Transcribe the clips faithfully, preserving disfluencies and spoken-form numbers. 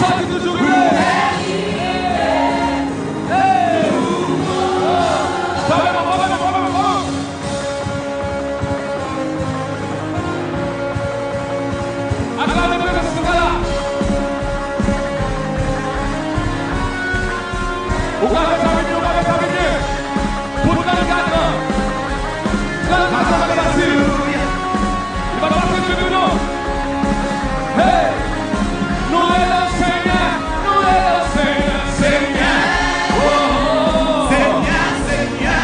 Sa ki toujou rive. Hey! Frape men, frape men, frape men, frape men. Aklame prezans li la. Ou ka fè sa pi byen, ou ka fè sa pi byen. Pou trannkat an. Trannkat an, pa fasil. Li pa fasil ditou, non. Hey! Nou rele w Senyè, nou rele w Senyè, Senyè. Oh, oh, oh. Senyè, Senyè.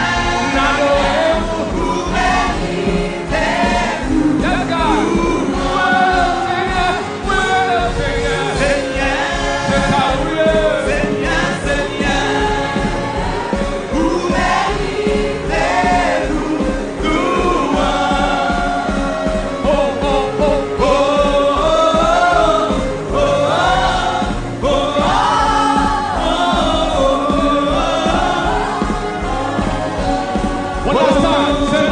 N adore w. Ou merite tout louanj. Yes, God. Nou rele w Senyè. Senyè, Senyè, se sa ou ye. Senyè, Senyè, ou merite tout louanj. Oh, oh, oh, oh, oh, oh, oh, oh, oh, oh. One last time, say,